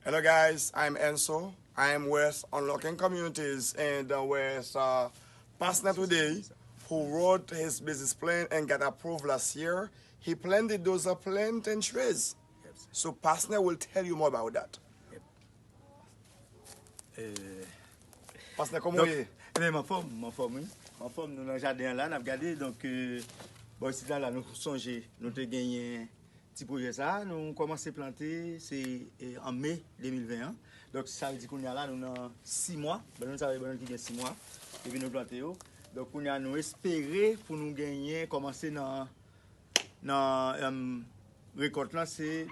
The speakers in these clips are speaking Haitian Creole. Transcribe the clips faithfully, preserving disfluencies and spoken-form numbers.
Hello guys, I'm Enso. I am with Unlocking Communities and uh, with uh, Pasner today, who wrote his business plan and got approved last year. He planted those uh, plantain trees. So Pasner will tell you more about that. Eh, Pasner, kòman w ye? Ebyen, m anfòm, m anfòm, wi. M anfòm, nou nan jaden an la, n ap gade. Donk, eh, bò isit la, la, nou sonje, nou te genyen ti pwojè sa a, nou kòmanse plante, se eh, an me de mil ven an. Donk, sa vle di kounye a la, nou nan sis mwa. Bannann sa yo, bannann ki gen sis mwa. Epi nou plante yo. Donk, kounye a, nou espere pou nou genyen, kòmanse nan, nan em, rekòt lan, se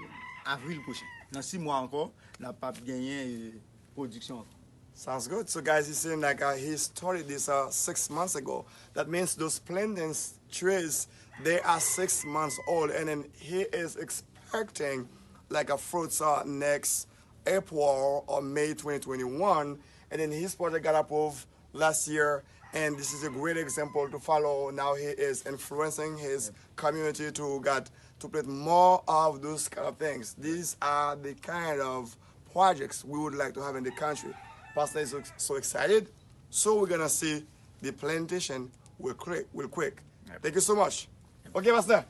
avril pwochen. Nan sis mwa ankò, n ap ap genyen eh, pwodiksyon ankò. Sounds good. So, guys, you see, like uh, he started this uh, six months ago. That means those plantain trees, they are six months old, and then he is expecting like a fruits uh, next April or May twenty twenty-one, and then his project got approved last year, and this is a great example to follow. Now he is influencing his community to get to plant more of those kind of things. These are the kind of projects we would like to have in the country. Pasner is so, so excited. So we're gonna see the plantation will quick. Will quick. Thank you so much. Okay, Pasner.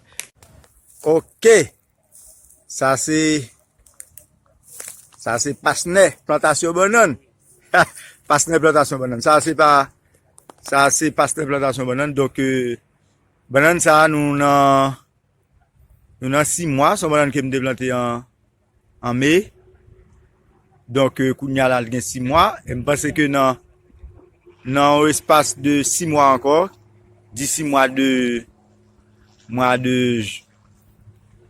Ok. Sa se sa se Pasner plantasyon bannann. Pasner plantasyon bannann. Sa se pa sa se Pasner plantasyon bannann. Donk eh, bannann sa a, nou nan nou nan sis mwa, se yon bannann ke m te plante an an me. Donk eh, kounye a la, l gen sis mwa. E m panse ke nan nan yon espas de sis mwa ankò, disi mwa de mwa de j-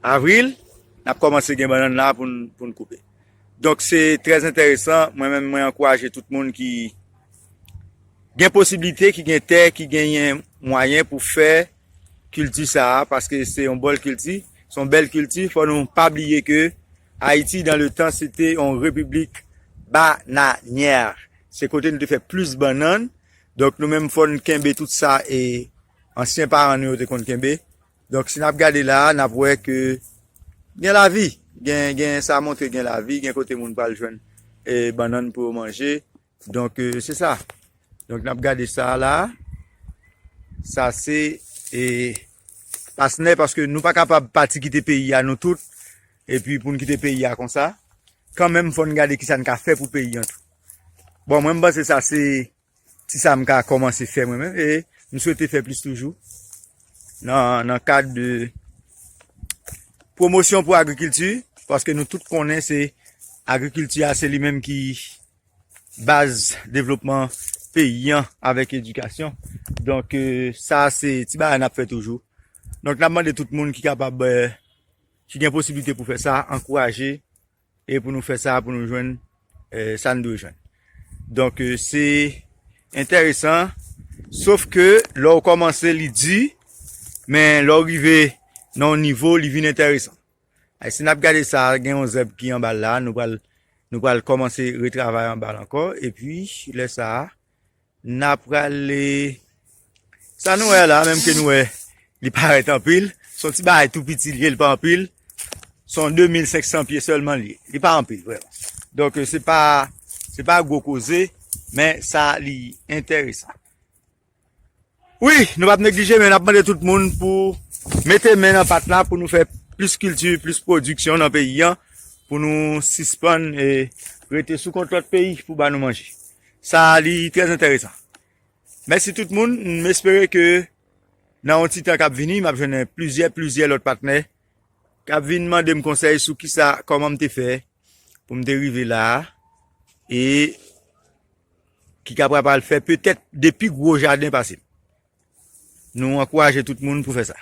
avril, n ap kòmanse gen bannann la pou n pou n koupe. Donk se trè enteresan. Mwen menm, mwen ankouraje tout moun ki gen posiblite, ki gen tè, ki genyen mwayen pou fè kilti sa a, paske se yon bèl kilti, se yon bèl kilti. Fò nou pa bliye ke Ayiti, dans le temps, se te yon repiblik bananyè. Se kote nou te fè plis bannann. Donk nou menm, fò n kenbe tout sa e ansyen paran nou yo te konn kenbe. Donk si n ap gade la a, n ap wè ke gen lavi. Gen, gen sa montre gen lavi, gen kote moun pral jwenn eh, bannann pou yo manje. Donk eh, se sa. Donk n ap gade sa la. Sa se eh, Pasner, paske nou pa kapab pati kite peyi a nou tout, epi pou n kite peyi a konsa. Kanmenm, fò n gade kisa n ka fè pou peyi an tou. Bon, mwen, m panse sa se ti sa m ka kòmanse fè mwen menm, e m swete fè plis toujou nan, nan kad de pwomosyon pou agrikilti, paske nou tout konnen se agrikilti a, se li menm ki baz devlopman peyi an avèk edikasyon. Donk eh, sa se ti bagay n ap fè toujou. Donk n ap mande tout moun ki kapab eh, ki gen posiblite pou fè sa, ankouraje, e pou nou fè sa, pou nou jwenn eh, sa n dwe jwenn. Donk eh, se enteresan, sof ke lè w kòmanse, li di, men lè w rive nan yon nivo, li vin enteresan. Ay, si n ap gade sa, gen yon zèb ki anba l la, nou pral nou pral kòmanse retravay anba l ankò, epi lè sa a, n a prale sa nou wè la, menm ke nou wè, li parèt anpil. Se yon ti bagay tou piti li ye, li pa anpil. Se yon de mil senk san pye sèlman li ye. Li pa anpil, vrèman. Donk, se pa, se pa gwo koze, men sa li enteresan. Wi, nou p ap neglije, men n ap mande tout moun pou mete men nan pat la, pou nou fè plis kilti, plis pwodiksyon nan peyi an, pou nou sispann eh, rete sou kont lòt peyi pou ba nou manje. Sa li trè enteresan. Mèsi tout moun. M espere ke nan yon ti tan k ap vini, m ap jwenn plizyè, plizyè lòt patnè k ap vin mande m konsèy sou kisa, kòman m te fè pou m te rive la a, e ki kapab al fè petèt de pi gwo jaden pase m. Nou ankouraje tout moun pou fè sa.